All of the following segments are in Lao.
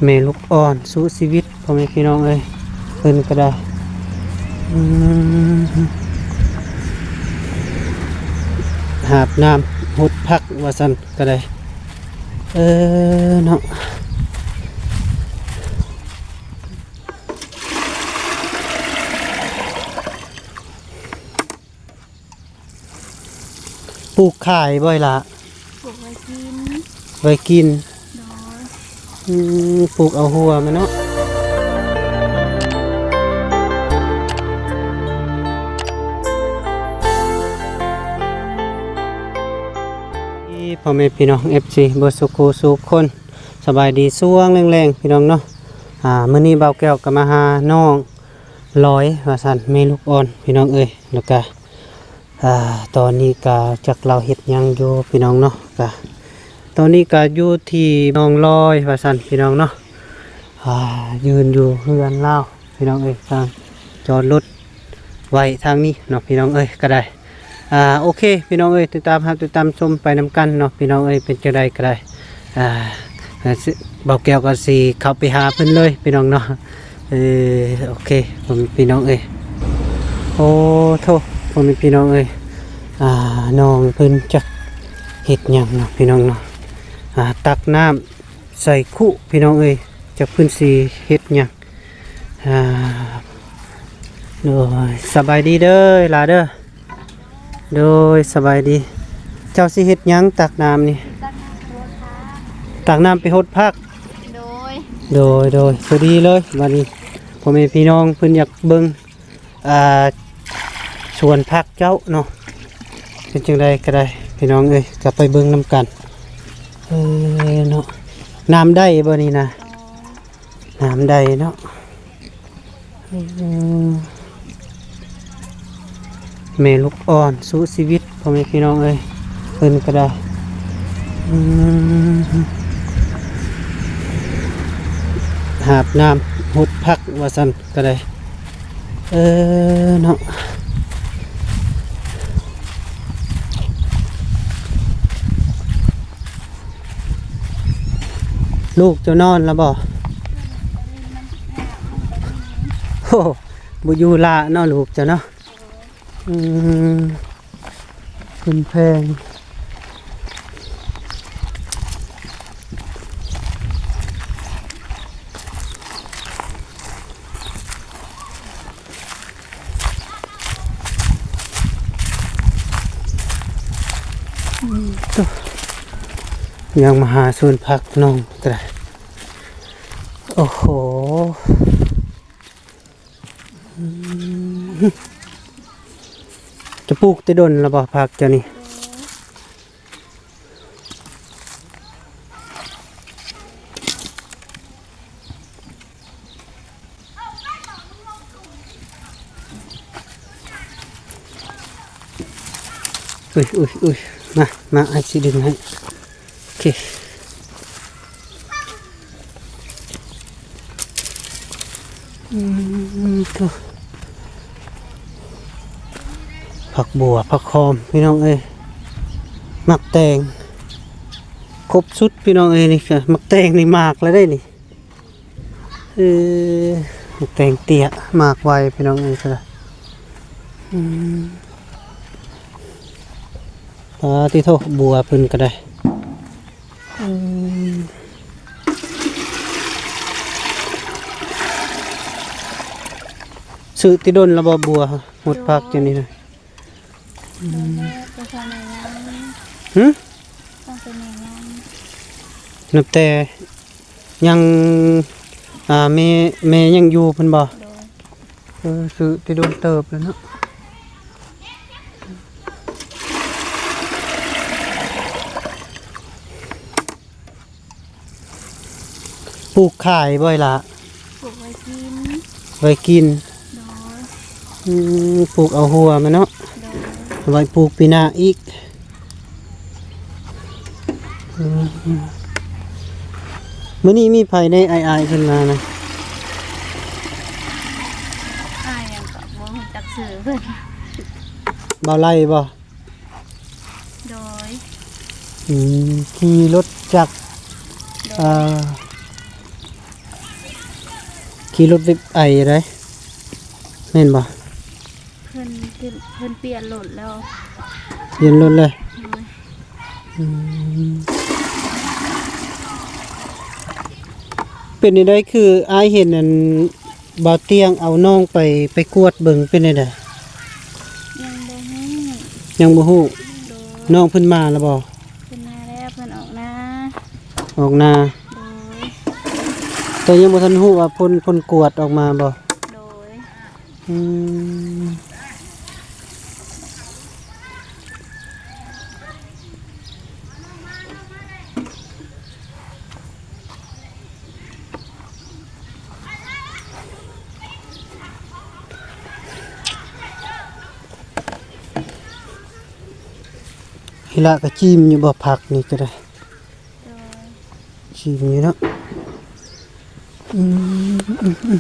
ແມ່ລູກອ່ອນສູ້ຊີວິດ ພໍ່ແມ່ພີ່ນ້ອງເອີຍ ເພິ່ນກໍໄດ້ ອືມ ຫາບນ້ຳຫົດຜັກວ່າຊັ້ນກໍໄດ້ ເອີ ເນາະ. ປູກຂາຍບໍ່ອີ່ຫຼ້າ? ປູກໄວ້ກິນ. ໄວ້ກິນ? ໂດຍ. ອືມ ປູກເອົາຫົວມັນເນາະ. ພໍ່ແມ່ພີ່ນ້ອງ ເອັຟຊີ ເບິດສູ່ຄູ່ສູ່ຄົນ ສະບາຍດີຊ່ວງແລງໆ ພີ່ນ້ອງເນາະ. ອາ ມື້ນີ້ບ່າວແກ້ວກໍມາຫານ້ອງ ລອຍວ່າຊັ້ນ ແມ່ລູກອ່ອນ ພີ່ນ້ອງເອີຍ. ແລ້ວກະ ອາ ຕອນນີ້ກະຈັກລາວເຮັດຫຍັງຢູ່ ພີ່ນ້ອງເນາະ. ກະຕອນນີ້ກະຢູ່ທີ່ໜອງລອຍວ່າຊັ້ນ ພີ່ນ້ອງເນາະ. ອາ ຢືນຢູ່ເຮືອນລາວ ພີ່ນ້ອງເອີຍ ທາງຈອດລົດໄວ້ທາງນີ້ເນາະ ພີ່ນ້ອງເອີຍ ກໍໄດ້. ອາ ໂອເຄ ພີ່ນ້ອງເອີຍ ຕິດຕາມຮັບ ຕິດຕາມຊົມໄປນຳກັນເນາະ ພີ່ນ້ອງເອີຍ ເປັນຈັ່ງໃດກໍໄດ້. ອາ ບ່າວແກ້ວກໍຊິເຂົ້າໄປຫາເພິ່ນເລີຍ ພີ່ນ້ອງເນາະ. ເອີ ໂອເຄ ພໍ່ແມ່ພີ່ນ້ອງເອີຍ ໂອ້ໂທ້ ພໍ່ແມ່ພີ່ນ້ອງເອີຍ ອາ ນ້ອງເພິ່ນຈັກເຮັດຫຍັງເນາະ ພີ່ນ້ອງເນາະ. ອາ ຕັກນ້ຳໃສ່ຄຸ ພີ່ນ້ອງເອີຍ ຈັກເພິ່ນຊິເຮັດຫຍັງ. ອາ ໂດຍ ສະບາຍດີເດີຫຼ້າເດີ. ໂດຍ ສະບາຍດີ. ເຈົ້າຊິເຮັດຫຍັງ? ຕັກນ້ຳນີ້ ຕັກນ້ຳໄປຫົດຜັກ. ໂດຍ ໂດຍ ໂດຍ ພໍດີເລີຍ. ບັດນີ້ພໍ່ແມ່ພີ່ນ້ອງເພິ່ນຢາກເບິ່ງ ອ່າ ສວນຜັກເຈົ້າເນາະ ເປັນຈັ່ງໃດກໍໄດ້ ພີ່ນ້ອງເອີຍ ກໍໄປເບິ່ງນຳກັນ. ເອີ ເນາະ ນ້ຳໄດ້ບໍ່ນີ້ນະ? ນ້ຳໄດ້ເນາະ. ອືມ ແມ່ລູກອ່ອນສູ້ຊີວິດ ພໍ່ແມ່ພີ່ນ້ອງເອີຍ ເພິ່ນກໍໄດ້ ອືມ ຫາບນ້ຳຫົດຜັກວ່າຊັ້ນກໍໄດ້ ເອີ ເນາະ. ລູກເຈົ້ານອນແລ້ວບໍ່? ໂອ້ ບໍ່ຢູ່ລະເນາະ ລູກເຈົ້າເນາະ. ອືມ ເພິ່ນແພງ ອືມ ໂຕ ຍັງມາຫາສວນຜັກນ້ອງກໍໄດ້. ໂອ້ໂຫ ອືມ ຈະປູກແຕ່ດົນແລ້ວບໍ່ຜັກເຈົ້ານີ້? ອຸ້ຍ ອຸ້ຍ ອຸ້ຍ ມາ ມາ ອ້າຍຊິດຶງໃຫ້ ໂອເຄ ອືມ ໂທ້ ຜັກບົ່ວ ຜັກຫອມ ພີ່ນ້ອງເອີຍ ໝາກແຕງ ຄົບຊຸດ ພີ່ນ້ອງເອີຍ ນີ້ກະໝາກແຕງນີ້ ໝາກແລ້ວເດ້ນີ້. ເອີ ແຕງເຕ້ຍ ໝາກໄວ ພີ່ນ້ອງເອີຍ ອືມ ປາຕິໂທ ບົວເພິ່ນກໍໄດ້ ອືມ ຊື້ແຕ່ດົນແລ້ວບໍ່ບົວ ຫົດຜັກຈັ່ງນີ້ນະ? ອືມ ໂດຍ ແຕ່ພໍ່ແມ່ຍັງ ຫື? ຕັ້ງແຕ່ແມ່ຍັງ ນັບແຕ່ຍັງ ອ່າ ແມ່ ແມ່ຍັງຢູ່ພຸ້ນບໍ່? ໂດຍ ເອີ ຊື້ແຕ່ດົນເຕີບແລ້ວເນາະ. ປູກຂາຍບໍ່ອີ່ຫຼ້າ? ປູກໄວ້ກິນ ໄວ້ກິນ ໂດຍ ອືມ ປູກເອົາຫົວມັນເນາະ ໂດຍ ໄວ້ປູກປີໜ້າອີກ ອືມ ມື້ນີ້ມີໃຜແດ່ ອ້າຍໆ ເພິ່ນມານະ? ອ້າຍຫຍັງກໍບໍ່ຮູ້ຈັກຊື່ເພິ່ນ ບ່າວໄລ່ບໍ່? ໂດຍ ອືມ ຂີ່ລົດຈັກ ໂດຍ ເອີ ຂີ່ລົດວິບໄອໄດ໋ ແມ່ນບໍ່? ເພິ່ນ ເພິ່ນປ່ຽນລົດແລ້ວ. ປ່ຽນລົດແລ້ວ? ໂດຍ. ອືມ ເປັນແນວໃດ ຄືອ້າຍເຫັນອັນ ບ່າວຕຽງເອົານ້ອງໄປ ໄປກວດເບິ່ງ ເປັນແນວໃດ? ຍັງບໍ່ຮູ້. ຍັງບໍ່ຮູ້? ໂດຍ. ນ້ອງເພິ່ນມາແລ້ວບໍ່? ເພິ່ນມາແລ້ວ ເພິ່ນອອກນາ. ອອກນາ. ໂດຍ. ແຕ່ຍັງບໍ່ທັນຮູ້ວ່າເພິ່ນ ເພິ່ນກວດອອກມາບໍ່? ໂດຍ. ອືມ ເວລາກໍຈິ້ມຢູ່ບໍ່ ຜັກນີ້ກໍໄດ້? ໂດຍ. ຊິມີເນາະ ອືມ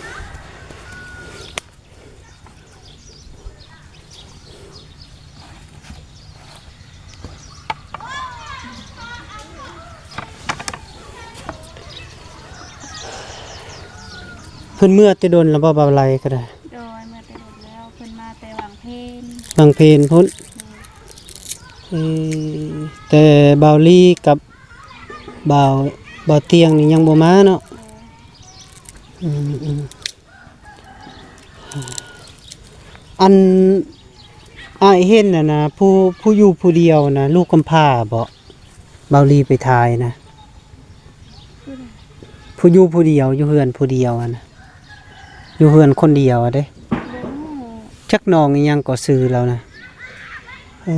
ເພິ່ນເມືອແຕ່ດົນແລ້ວບໍ່ ບ່າວໄລກໍໄດ້? ໂດຍ ເມືອແຕ່ດົນແລ້ວ ເພິ່ນມາແຕ່ຫວ່າງເພນ. ຫວ່າງເພນພຸ້ນ. ໂດຍ. ເອີ ແຕ່ບ່າວລີກັບ ບ່າວ ບ່າວຕຽງນີ້ຍັງບໍ່ມາເນາະ? ໂດຍ. ອືມ ອັນ ອ້າຍເຫັນຫັ້ນນະ ຜູ້ ຜູ້ຢູ່ຜູ້ດຽວນະ ລູກກຳພ້າບໍ? ບ່າວລີໄປຖ່າຍນະ ຜູ້ໃດ? ຜູ້ຢູ່ຜູ້ດຽວ ຢູ່ເຮືອນຜູ້ດຽວຫັ້ນນະ ຢູ່ເຮືອນຄົນດຽວຫັ້ນເດ້. ບໍ່ຮູ້. ຈັກນ້ອງອີ່ຫຍັງກໍຊື່ລາວນະ? ເອີ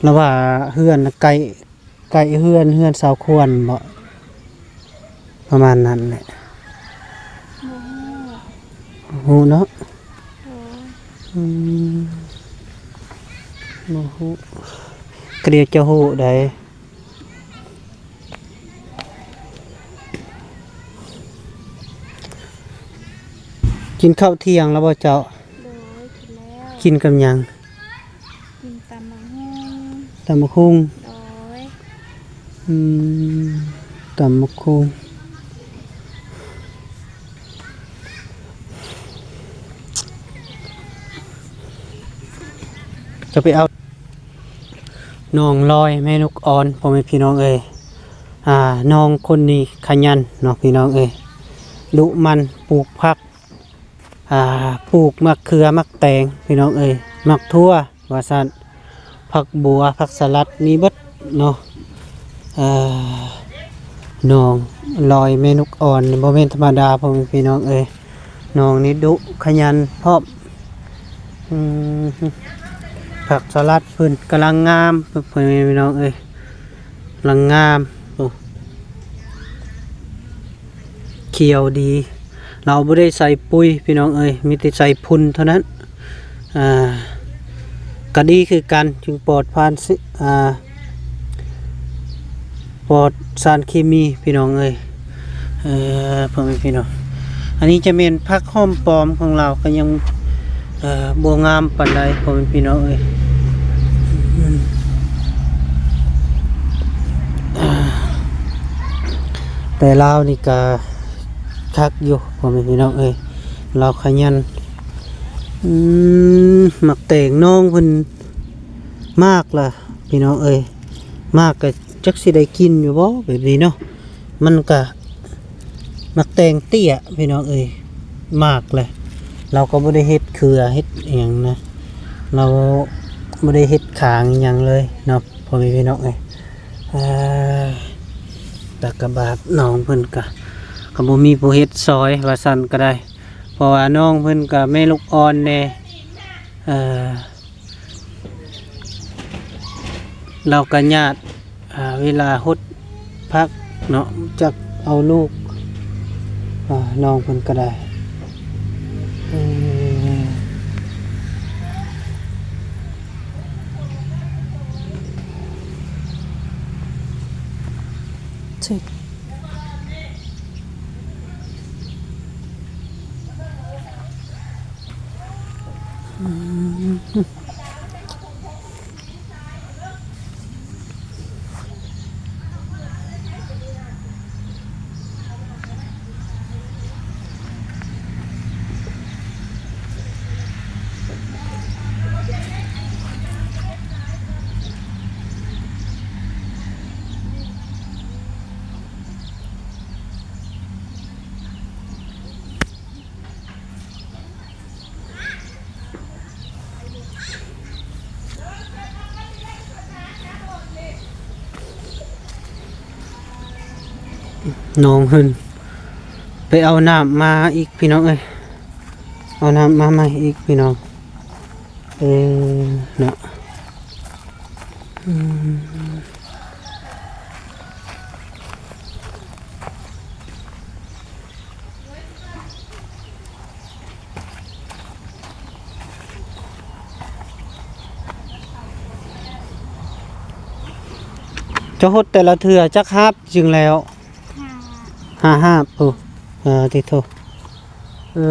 ລາວວ່າເຮືອນໃກ້ ໃກ້ເຮືອນ ເຮືອນຊາວຄວນບໍ? ປະມານນັ້ນແຫຼະ. ບໍ່ຮູ້. ບໍ່ຮູ້ເນາະ? ໂດຍ. ອືມ ບໍ່ຮູ້ ກະດຽວຈະຮູ້ໃດ໋. ກິນເຂົ້າທ່ຽງແລ້ວບໍ່ເຈົ້າ? ໂດຍ ກິນແລ້ວ. ກິນກັບຫຍັງ? ກິນຕຳບັກຫຸ່ງ. ຕຳບັກຫຸ່ງ. ໂດຍ. ອືມ ຕຳບັກຫຸ່ງ ຈະໄປເອົາ ນ້ອງລອຍແມ່ນົກອ່ອນ ພໍ່ແມ່ພີ່ນ້ອງເອີຍ. ອ່າ ນ້ອງຄົນນີ້ຂະຫຍັນເນາະ ພີ່ນ້ອງເອີຍ ດຸໝັ່ນ ປູກຜັກ ອ່າ ປູກໝາກເຂືອ ໝາກແຕງ ພີ່ນ້ອງເອີຍ ໝາກຖົ່ວວ່າຊັ້ນ ຜັກບົວ ຜັກສະຫຼັດ ມີເບິດເນາະ. ເອີ ນ້ອງລອຍແມ່ນົກອ່ອນນີ້ບໍ່ແມ່ນທຳມະດາ ພໍ່ແມ່ພີ່ນ້ອງເອີຍ. ນ້ອງນີ້ດຸຂະຫຍັນພ້ອມ. ອືມ ຜັກສະຫຼັດເພິ່ນກຳລັງງາມ ພໍ່ແມ່ພີ່ນ້ອງເອີຍ ກຳລັງງາມ. ໂອ້ ຂຽວດີ. ລາວບໍ່ໄດ້ໃສ່ປຸ໋ຍ ພີ່ນ້ອງເອີຍ ມີແຕ່ໃສ່ຝຸ່ນເທົ່ານັ້ນ. ອ່າ ກະດີຄືກັນ ຈຶ່ງປອດພານ ຊິ ອ່າ ປອດສານເຄມີ ພີ່ນ້ອງເອີຍ. ເອີ ພໍ່ແມ່ພີ່ນ້ອງ ອັນນີ້ຈະແມ່ນຜັກຫອມປ້ອມຂອງລາວ ກໍຍັງ ເອີ ບໍ່ງາມປານໃດ ພໍ່ແມ່ພີ່ນ້ອງເອີຍ. ແຕ່ລາວນີ້ກະຄັກຢູ່ ພໍ່ແມ່ພີ່ນ້ອງເອີຍ ລາວຂະຫຍັນ. ອືມ ໝາກແຕງນ້ອງເພິ່ນ ໝາກລະ ພີ່ນ້ອງເອີຍ ໝາກກະຈັກຊິໄດ້ກິນຢູ່ບໍ່ແບບນີ້ເນາະ. ມັນກະໝາກແຕງເຕ້ຍ ພີ່ນ້ອງເອີຍ ໝາກແຫຼະ. ລາວກໍບໍ່ໄດ້ເຮັດເຄືອເຮັດອີ່ຫຍັງນະ ລາວບໍ່ໄດ້ເຮັດຂາງອີ່ຫຍັງເລີຍເນາະ ພໍ່ແມ່ພີ່ນ້ອງເອີຍ. ເອີ ຕາກະບາດ ນ້ອງເພິ່ນກະ ກະບໍ່ມີຜູ້ເຮັດຊ່ອຍວ່າຊັ້ນກໍໄດ້ ເພາະວ່ານ້ອງເພິ່ນກະແມ່ລູກອ່ອນແດ່ ເອີ ລາວກະຍາດ ອ່າ ເວລາຫົດຜັກເນາະ ຈັກເອົາລູກ ອ່າ ນ້ອງເພິ່ນກະໄດ້ ເອີ. ອືມ. ນ້ອງເພິ່ນໄປເອົານ້ຳມາອີກພີ່ນ້ອງເອີຍ ເອົານ້ຳມາໃໝ່ອີກພີ່ນ້ອງ ເອີ ເນາະ ອືມ. ເຈົ້າຫົດແຕ່ລະເທື່ອຈັກຫາບຈຶ່ງແລ້ວ? ຫ້າ ຫ້າຫາບ. ໂອ້ ເອີ ຕິໂທ ເອີ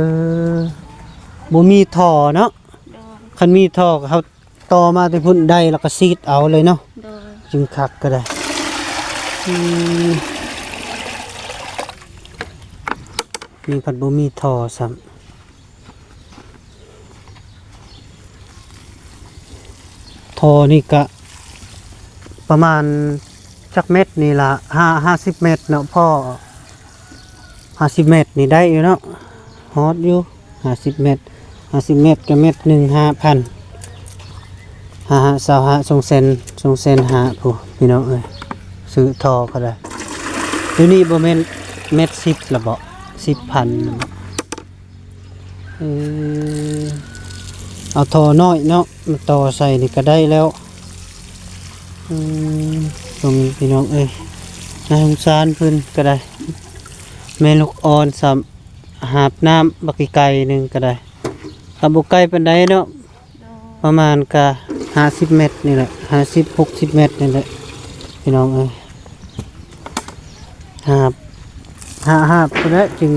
ບໍ່ມີທໍ່ເນາະ. ໂດຍ ຄັນມີທໍ່ເຮົາຕໍ່ມາແຕ່ພຸ້ນໄດ້ແລ້ວກໍສີດເອົາເລີຍເນາະ. ໂດຍ ຈຶ່ງຄັກກໍໄດ້. ອືມ ນີ້ພັດບໍ່ມີທໍ່ຊ້ຳ. ທໍ່ນີ້ກະປະມານຈັກແມັດນີ້ລະ ຫ້າ ຫ້າສິບແມັດເນາະພໍ່ ຫ້າສິບແມັດນີ້ໄດ້ຢູ່ເນາະ ຮອດຢູ່ ຫ້າສິບແມັດ ຫ້າສິບແມັດກະແມັດໜຶ່ງຫ້າພັນ ຫ້າຫ້າຊາວຫ້າ ສອງແສນ ສອງແສນຫ້າພຸ້ນພີ່ນ້ອງເອີຍ ຊື້ທໍ່ກໍໄດ້ ດຽວນີ້ບໍ່ແມ່ນແມັດສິບລະເບາະ ສິບພັນລະເບາະ. ເອີ ເອົາທໍ່ນ້ອຍເນາະ ມາຕໍ່ໃສ່ນີ້ກໍໄດ້ແລ້ວ. ອືມ ພໍ່ແມ່ພີ່ນ້ອງເອີຍ ໜ້າສົງສານເພິ່ນກໍໄດ້ ແມ່ລູກອ່ອນຊ້ຳ ຫາບນ້ຳບັກອີກໄກໜຶ່ງກໍໄດ້ ກໍບໍ່ໄກປານໃດເນາະ. ໂດຍ ປະມານກະຫ້າສິບແມັດນີ້ແຫຼະ ຫ້າສິບ ຫົກສິບແມັດນີ້ແຫຼະ ພີ່ນ້ອງເອີຍ ຫາບ ຫາ ຫາບພຸ້ນແຫຼະ ຈຶ່ງ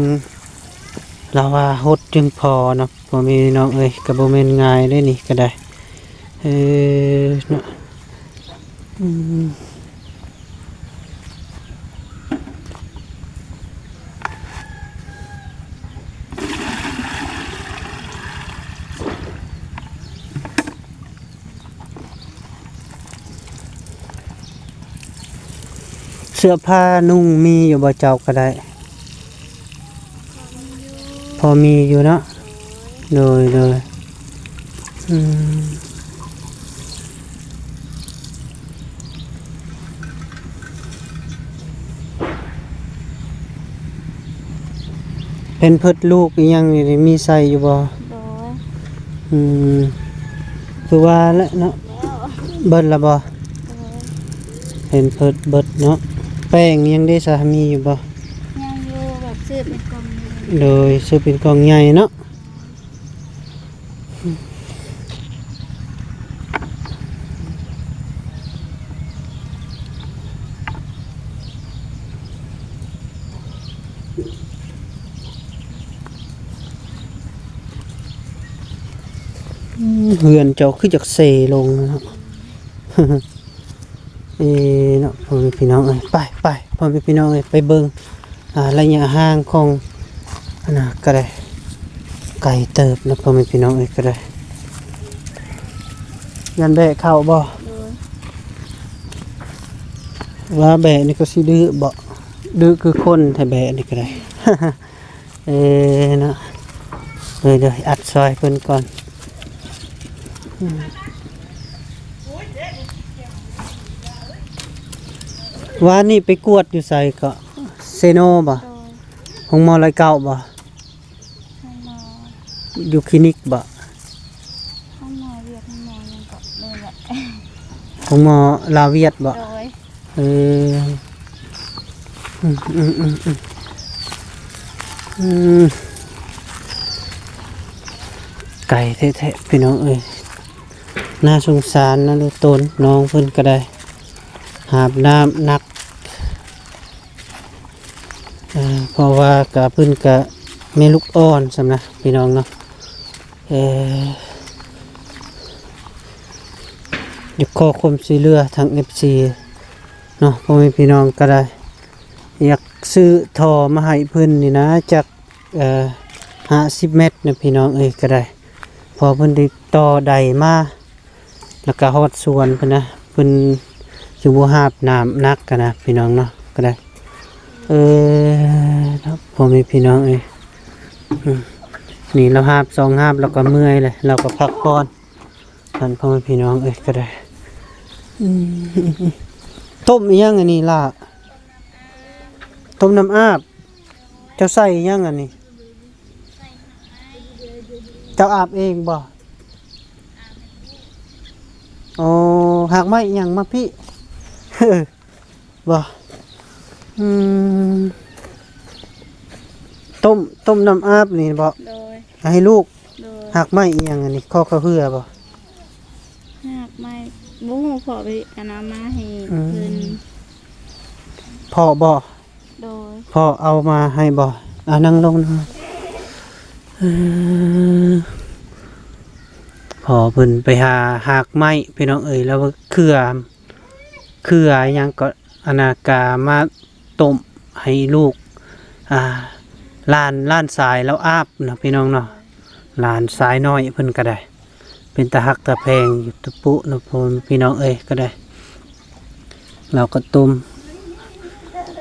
ລາວວ່າຫົດຈຶ່ງພໍເນາະ ພໍ່ແມ່ພີ່ນ້ອງເອີຍ ກໍບໍ່ແມ່ນງ່າຍເດ້ນີ້ກໍໄດ້ ເອີ ເນາະ ອືມ. ເສື້ອຜ້ານຸ່ງມີຢູ່ບໍ່ເຈົ້າກໍໄດ້? ພໍມີຢູ່ເນາະ ໂດຍ ໂດຍ ອືມ. ແພມເພິດລູກອີ່ຫຍັງນີ້ມີໃຊ້ຢູ່ບໍ່? ໂດຍ ອືມ ຄືວ່າແຫຼະເນາະ ເບິດລະບໍ່? ໂດຍ ແພມເພິດເບິດເນາະ ແປ້ງຫຍັງເດຊະ ມີຢູ່ບໍ່? ຍັງຢູ່ ແບບຊື້ເປັນກ່ອງໃຫຍ່ ໂດຍ ຊື້ເປັນກ່ອງໃຫຍ່ເນາະ. ອືມ ເຮືອນເຈົ້າຄືຈັກເຊລົງເນາະ. ເອີເນາະ ພໍ່ແມ່ພີ່ນ້ອງເອີຍ ໄປ ໄປ ພໍ່ແມ່ພີ່ນ້ອງເອີຍ ໄປເບິ່ງ ອ່າ ໄລຍະຫ່າງຂອງອັນນະກໍໄດ້ ໄກເຕີບເນາະ ພໍ່ແມ່ພີ່ນ້ອງເອີຍ ກໍໄດ້ ຢ້ານແບະເຂົ້າບໍ່? ໂດຍ ວ່າແບະນີ້ກໍຊິດື້ບໍ່? ດື້ຄືຄົນແທ້ແບະນີ້ກໍໄດ້. ເອີເນາະ ເດີໆ ອັດຊ່ອຍເພິ່ນກ່ອນ. ອືມ ວານນີ້ໄປກວດຢູ່ໃສເກາະ? ເຊໂນບໍ່? ໂດຍ ໂຮງໝໍຮ້ອຍເກົ້າບໍ່? ໂຮງໝໍ ຢູ່ຄລີນິກບໍ່? ໂຮງໝໍວຽດ ໂຮງໝໍຫຍັງເກາະ ເລີຍແຫຼະ ໂຮງໝໍລາວວຽດບໍ່? ໂດຍ ເອີ ອືມ ອືມ ອືມ ອືມ ໄກແທ້ໆ ພີ່ນ້ອງເອີຍ ໜ້າສົງສານນະ ດູຕົນນ້ອງເພິ່ນກໍໄດ້ ຫາບນ້ຳໜັກ ເອີ ເພາະວ່າກະເພິ່ນກະແມ່ລູກອ່ອນຊ້ຳນະ ພີ່ນ້ອງເນາະ ເອີ ຢາກຂໍຄວາມຊ່ວຍເຫຼືອທາງເອັຟຊີເນາະ ພໍ່ແມ່ພີ່ນ້ອງກໍໄດ້ ຢາກຊື້ທໍ່ມາໃຫ້ເພິ່ນນີ້ນະ ຈັກ ເອີ ຫ້າສິບແມັດນະ ພີ່ນ້ອງເອີຍ ກໍໄດ້ ເພາະເພິ່ນໄດ້ຕໍ່ໄດມາ ແລ້ວກໍຮອດສວນເພິ່ນນະ ເພິ່ນຊິບໍ່ຫາບນ້ຳໜັກຫັ້ນນະ ພີ່ນ້ອງເນາະ ກໍໄດ້ ເອີ ເນາະ ພໍ່ແມ່ພີ່ນ້ອງເອີຍ ອືມ ນີ້ລາວຫາບສອງຫາບ ລາວກໍເມື່ອຍແຫຼະ ລາວກໍພັກຜ່ອນ ຫັ້ນ ພໍ່ແມ່ພີ່ນ້ອງເອີຍ ກໍໄດ້ ອືມ ຕົ້ມອີ່ຫຍັງອັນນີ້ລະ? ຕົ້ມ ຕົ້ມນ້ຳອາບ. ເຈົ້າໃສ່ຫຍັງອັນນີ້? ເຈົ້າອາບເອງບໍ່? ໂອ້ ຮາກໄມ້ຫຍັງມາພີ້ ບໍ່? ອືມ ຕົ້ມ ຕົ້ມນ້ຳອາບນີ້ບໍ່? ໂດຍ ໃຫ້ລູກ. ໂດຍ ຮາກໄມ້ອີ່ຫຍັງອັນນີ້? ຄໍເຂົ້າເຫືອບໍ່? ຮາກໄມ້ ບໍ່ຮູ້ ພໍ່ໄປອັນນຳມາໃຫ້ ອືມ ເພິ່ນ. ພໍ່ບໍ່? ໂດຍ ພໍ່ເອົາມາໃຫ້ບໍ່? ອ່າ ນັ່ງລົງ ນັ່ງລົງ. ເອີ ພໍ່ເພິ່ນໄປຫາຮາກໄມ້ ພີ່ນ້ອງເອີຍ ແລ້ວເຄືອ ເຄືອຫຍັງກໍ ອັນນາກາມາຕົ້ມໃຫ້ລູກ ອ່າ ຫຼານ ຫຼານຊາຍລາວອາບເນາະ ພີ່ນ້ອງເນາະ. ຫຼານຊາຍນ້ອຍເພິ່ນກໍໄດ້ ເປັນຕາຮັກຕາແພງຢູ່ ຕະປຸເນາະ ພໍ່ແມ່ພີ່ນ້ອງເອີຍ ກໍໄດ້ ລາວກໍຕົ້ມ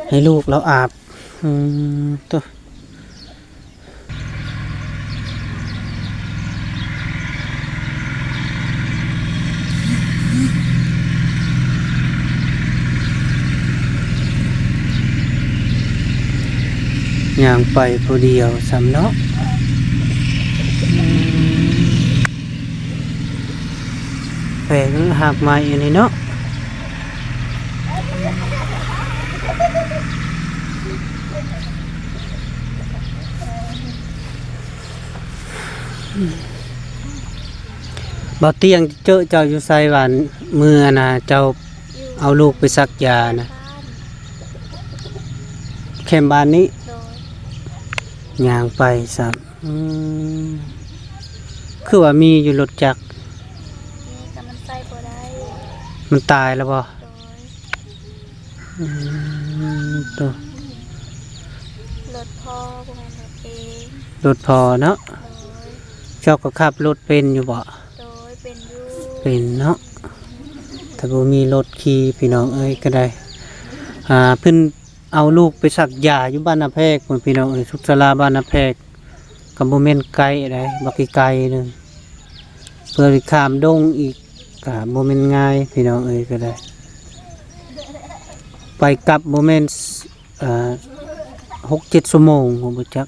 ໃຫ້ລູກລາວອາບ. ອືມ ໂຕ ຍ່າງໄປຜູ້ດຽວຊ້ຳເນາະ. ອືມ ແປກຮາກໄມ້ອັນນີ້ເນາະ. ບ່າວຕຽງເຈີເຈົ້າຢູ່ໃສຫວານ ມື້ອັນນ່າເຈົ້າເອົາລູກໄປສັກຢານະ? ແຄມບ້ານນີ້? ໂດຍ ຍ່າງໄປຊ້ຳ. ອືມ ຄືວ່າມີຢູ່ລົດຈັກ? ມີ ກໍມັນໃຊ້ບໍ່ໄດ້. ມັນຕາຍແລ້ວບໍ່? ໂດຍ. ອືມ ໂຕ ລົດພໍ່ ບໍ່ແມ່ນລົດເອງ. ລົດພໍ່ເນາະ. ໂດຍ. ເຈົ້າກໍຂັບລົດເປັນຢູ່ບໍ່? ໂດຍ ເປັນຢູ່. ເປັນເນາະ ຖ້າບໍ່ມີລົດຂີ່ ພີ່ນ້ອງເອີຍ ກໍໄດ້ ອ່າ ເພິ່ນ ເອົາລູກໄປສັກຢາຢູ່ບ້ານນາແພກພຸ້ນ ພີ່ນ້ອງເອີຍ. ສຸກສາລາບ້ານນາແພກກໍບໍ່ແມ່ນໃກ້ໃດ໋ ບັກອີກໄກໜຶ່ງ ເພື່ອຊິຂ້າມດົງອີກກໍບໍ່ແມ່ນງ່າຍ ພີ່ນ້ອງເອີຍ ກໍໄດ້ ໄປກັບບໍ່ແມ່ນ ເອີ ຫົກເຈັດຊົ່ວໂມງ ບໍ່ຈັກ.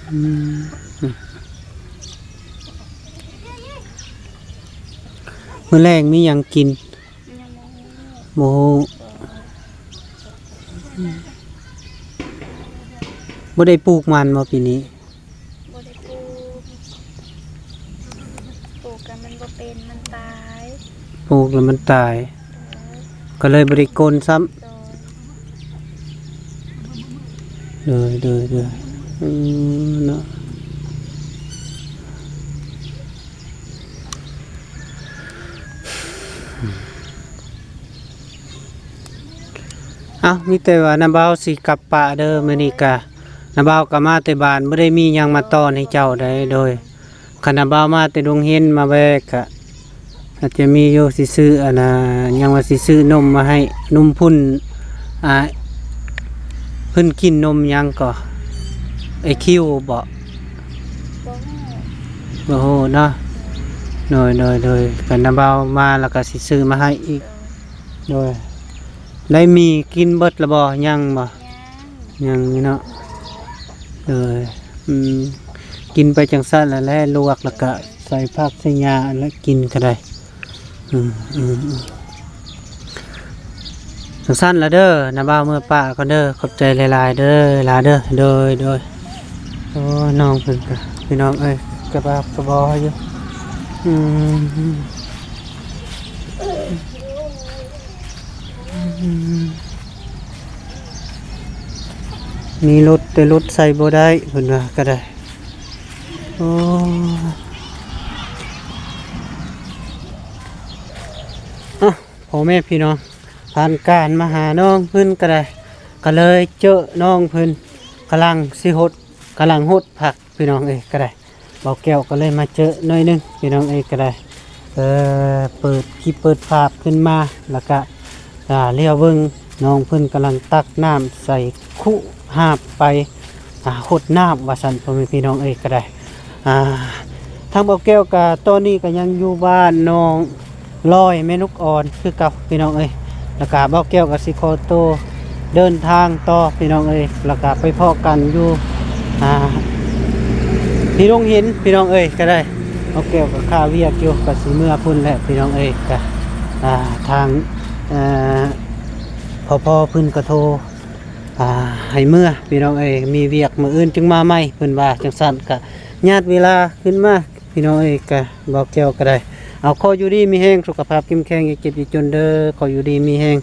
ອືມ ມື້ແລງມີຫຍັງກິນ? ຍັງບໍ່ຮູ້. ບໍ່ຮູ້. ບໍ່ໄດ້ປູກມັນບໍ່ປີນີ້? ບໍ່ໄດ້ປູກ. ປູກກໍມັນບໍ່ເປັນ ມັນຕາຍ. ປູກແລ້ວມັນຕາຍ. ໂດຍ. ກໍເລີຍບໍ່ໄດ້ກົນຊ້ຳ. ໂດຍ. ໂດຍ ໂດຍ ໂດຍ. ອືມ ເນາະ. ເອົ້າ ມີແຕ່ວ່ານ້າບ່າວຊິກັບປະເດີ ມື້ນີ້ກະນ້າບ່າວກະມາແຕ່ບ້ານ ບໍ່ໄດ້ມີຫຍັງມາຕ້ອນໃຫ້ເຈົ້າໃດ. ໂດຍ ຄັນນ້າບ່າວມາແຕ່ດົງເຫັນມາແວ່ກະ ອາດຈະມີຢູ່ ຊິຊື້ ອັນນ່າ ຫຍັງວ່າຊິຊື້ນົມມາໃຫ້ ນົມພຸ້ນ ອ່າ ເພິ່ນກິນນົມຫຍັງກໍ ໄອຄິວບໍ? ບໍ່ຮູ້ ບໍ່ຮູ້ເນາະ. ໂດຍ ໂດຍ ໂດຍ ຄັນນ້າບ່າວມາແລ້ວກໍຊິຊື້ມາໃຫ້ອີກ. ໂດຍ ໄດ້ໝີ່ກິນເບິດແລ້ວບໍ່? ຍັງບໍ່? ຍັງ ຍັງຢູ່ເນາະ. ໂດຍ ອືມ ກິນໄປຈັ່ງຊັ້ນແຫຼະ ລວກແລ້ວກະໃສ່ຜັກໃສ່ຫຍ້າແລ້ວກິນກໍໄດ້. ອືມ ອືມ ອືມ ຈັ່ງຊັ້ນລະເດີ ນ້າບ່າວເມືອປະກ່ອນເດີ ຂອບໃຈຫຼາຍໆເດີ ຫຼາເດີ. ໂດຍ ໂດຍ. ໂອ້ ນ້ອງເພິ່ນກະ ພີ່ນ້ອງເອີຍ ກະບາບກະບອຢູ່. ອືມ ອືມ ມີລົດ ແຕ່ລົດໃສ່ບໍ່ໄດ້ ເພິ່ນວ່າກໍໄດ້. ໂອ້ ອ່ະ ພໍ່ແມ່ພີ່ນ້ອງ ຜ່ານການມາຫານ້ອງເພິ່ນກໍໄດ້ ກໍເລີຍເຈີນ້ອງເພິ່ນກຳລັງຊິຫົດ ກຳລັງຫົດຜັກ ພີ່ນ້ອງເອີຍ ກໍໄດ້ ບ່າວແກ້ວກໍເລີຍມາເຈີໜ້ອຍໜຶ່ງ ພີ່ນ້ອງເອີຍ ກໍໄດ້ ເປີດຄລິບເປີດພາບຂຶ້ນມາ ແລ້ວກະ ອ່າ ລຽວເບິ່ງ ນ້ອງເພິ່ນກຳລັງຕັກນ້ຳໃສ່ຄຸຫາບໄປ ອ່າ ຫົດນ້ຳວ່າຊັ້ນ ພໍ່ແມ່ພີ່ນ້ອງເອີຍ ກໍໄດ້ ອ່າ ທາງບ່າວແກ້ວກະຕອນນີ້ກໍຍັງຢູ່ບ້ານນ້ອງ ລອຍແມ່ລູກອ່ອນຄືເກົ່າພີ່ນ້ອງເອີຍ. ແລ້ວກະບ່າວແກ້ວກໍຊິຂໍໂຕເດີນທາງຕໍ່ພີ່ນ້ອງເອີຍ, ແລ້ວກະໄປພໍ້ກັນຢູ່ ອ່າ ທີ່ໂຮງຮຽນພີ່ນ້ອງເອີຍກໍໄດ້. ບ່າວແກ້ວກໍຄາວຽກຢູ່ ກໍຊິເມືອພຸ້ນແຫຼະພີ່ນ້ອງເອີຍ. ກະ ອ່າ ທາງ ເອີ ພໍ່ພໍ່ເພິ່ນກໍໂທ ອ່າ ໃຫ້ເມືອພີ່ນ້ອງເອີຍ, ມີວຽກມື້ອື່ນຈຶ່ງມາໃໝ່ ເພິ່ນວ່າຈັ່ງຊັ້ນ. ກະຍາດເວລາຂຶ້ນມາພີ່ນ້ອງເອີຍ, ກະບ່າວແກ້ວກໍໄດ້ ເອົາ ຂໍຢູ່ດີມີແຮງ ສຸຂະພາບເຂັ້ມແຂງ ຢ່າເຈັບຢ່າຈົນເດີ. ຂໍຢູ່ດີມີແຮງ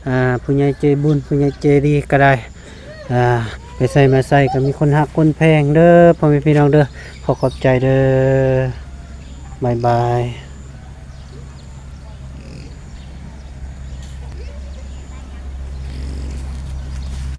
ອ່າ ຜູ້ໃຫຍ່ໃຈບຸນ ຜູ້ໃຫຍ່ໃຈດີກໍໄດ້ ອ່າ ໄປໃສມາໃສກໍມີຄົນຮັກຄົນແພງເດີ ພໍ່ແມ່ພີ່ນ້ອງເດີ. ຂໍຂອບໃຈເດີ ບາຍບາຍ.